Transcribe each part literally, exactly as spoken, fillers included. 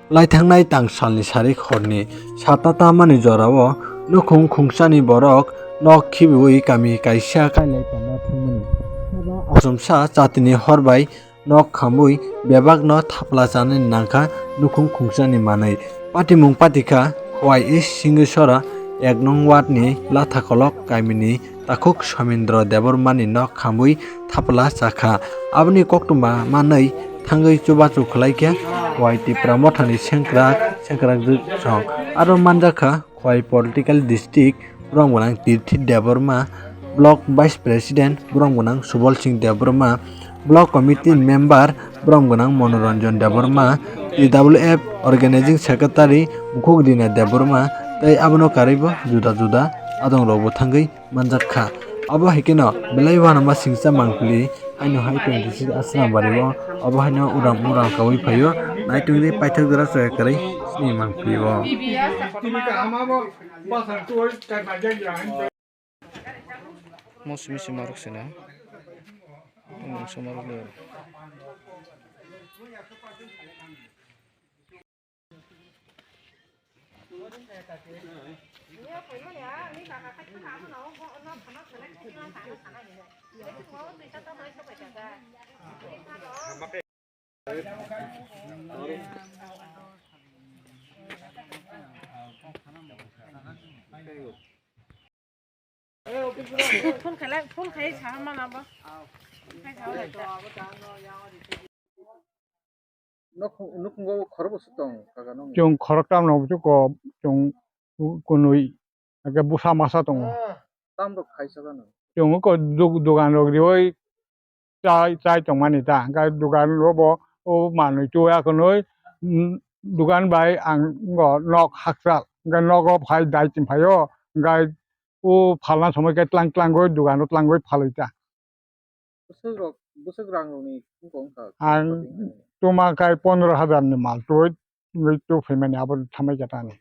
Laithangnai tangsalni sarik horni sata tamani jorao nukhung khungsani borok nok khibiui kami kaisa kailai tongna thangmani. Sabo achomsa chatini hor bai nok khamui bebakno thapla chanani nangkha nukhung khungsani manwi. Patimung patikha Khowai East Singisora ek nong ward ni Lathakolok kamini takhuk Somindro Debbarma ni nok khamui thapla chakha. Aboni koktwma manwi thangwi chubachu khwlaikha Khowai Tipra Mothani sengkrak sengkrak jwk song. Aro manjakha Khowai political district borom gwnang Tirthi Debbarma, block vice president borom gwnang Subol Singh Debbarma, block committee member borom gwnang Monoranjan Debbarma, T W F organizing secretary Mukhuk Dina Debbarma tei abono karwibo juda juda adongrokbo thangwi manjak kha. Obo hai kheno belai uanama singcha mangpili haino hai twenty six Asrambari o obo haino uram uram kaui phaio. Naitung di paithak jora soya kwrwi sini mangpili o. Mosmi se marok se na. Mungsa marok le. Phone khailai, phone khai sa mana bo. Nukhung, nukhungo khorokbo se tong, kaka nung. Chwng khoroktam no buchuk ko, chwng ku-, kunui, ake busa masa tongo. Tam rok khaisa gano. Chwng ko dug-, dugan rok rioi chai, chai tongmani ta, hwnkhe dugan robo o manwi chuya khwnwi, mm, dugan bai ang o nok hakchal, hwnkhe nogo phai dai chim phaio, hwnkhe o phalna somoi khe tlang tlangwi dugano tlangwi phalwi ta. Bwswk rok, bwswk rang rokni wngkha wngkha? Ang tuma khai pondro hajar ni mal twi, twi tu phaimani abo thamai khe tani.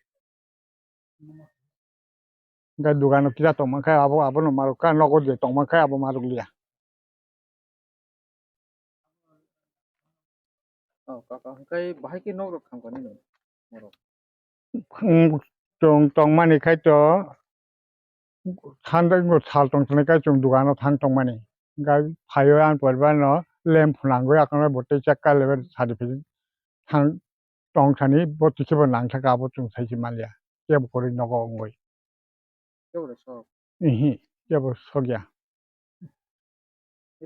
Hwnkhe dugano kisa tongma khe abo, abono marwk kha, nogo je tongma khe abo marwk liya. Oh, kaka, hwnkhe bahai khe nok rok khamkha nini norok? Chwng tongmani khai to, sanda sal tong tongnai khai chwng dugano thang tongmani. Hwnkhe phaio ang poribano lem phwnangwi akhorno bo tei chakka leber sadi phai thang tong thani bo twi khe bo nang thaka abo chwng sai se manliya. Kebo kwrwi nogo wngwi. Kebo rw sok? Ihi, kebo sokya.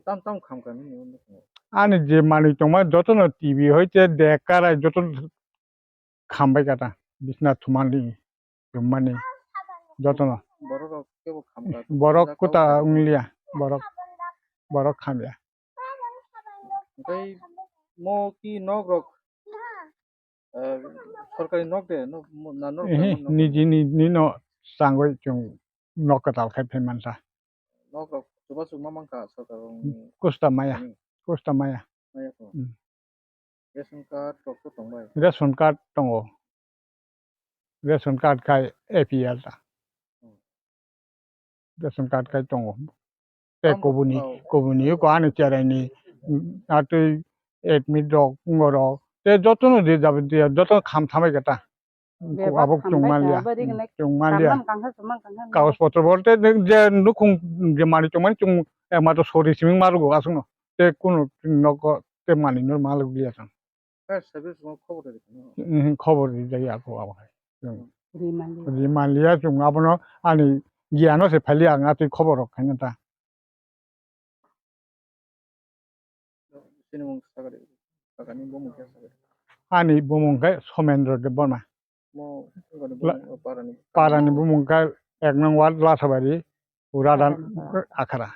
Tam tam khamkha nini o nukhungo? Ani je manwi tongma jotono T V hoite dek karai jotono khambai kata. Bisna thumani, chummani jotono. Borok rok kebo khamkha? Borok kuta wngya, borok, borok khamya. Tei mo ki nok rok, eh, sorkari nok de, no, mo, na nok de, Ehe, mo nok de? Niji ni, ni no changwi chwng nok kwtal khai phai mansa. Nok rok chubachu ma mankha sorkar rokni. Kusta maya, thani? Kusta maya. Maya to. Hmm. Ration card rok to tongbai? Ration card tongo. Ration card khai A P L ta. Hmm. Ration card khai tongo. Tei Tamo, kubuni, oh. Kubuni ko ani cherai ni, mm, atwi admit rok, wngorok. Tei jotono de jabe de, jotono kham thamai khe ta. Bebak abo khambai chwng manliya. Kha, bari gwnai. Chwng manliya. Kamlam kangkha, sumang kangkha. Kagos potro bo tei je nukhung je mani chwng mani chwng, eh, mato sori siming marugo aswkno. Tei kunu nogo tei mani no maluk liya chwng. Fire service no khobor rwi tongno? Mhm, khobor rijak ya kho abo hai. Chwng Ri manliya. Ri manliya chwng abono ani giyano se phailiya ang atwi khobor rok khaina ta. Chini mung sakari, sakani bumung khe sakari. Ani bumung khe Somendro Debbarma. Mo, ngani La-, bumung, o parani. Parani bumung khe ek nong ward Lasabari, Uradan Akhara. Akhara.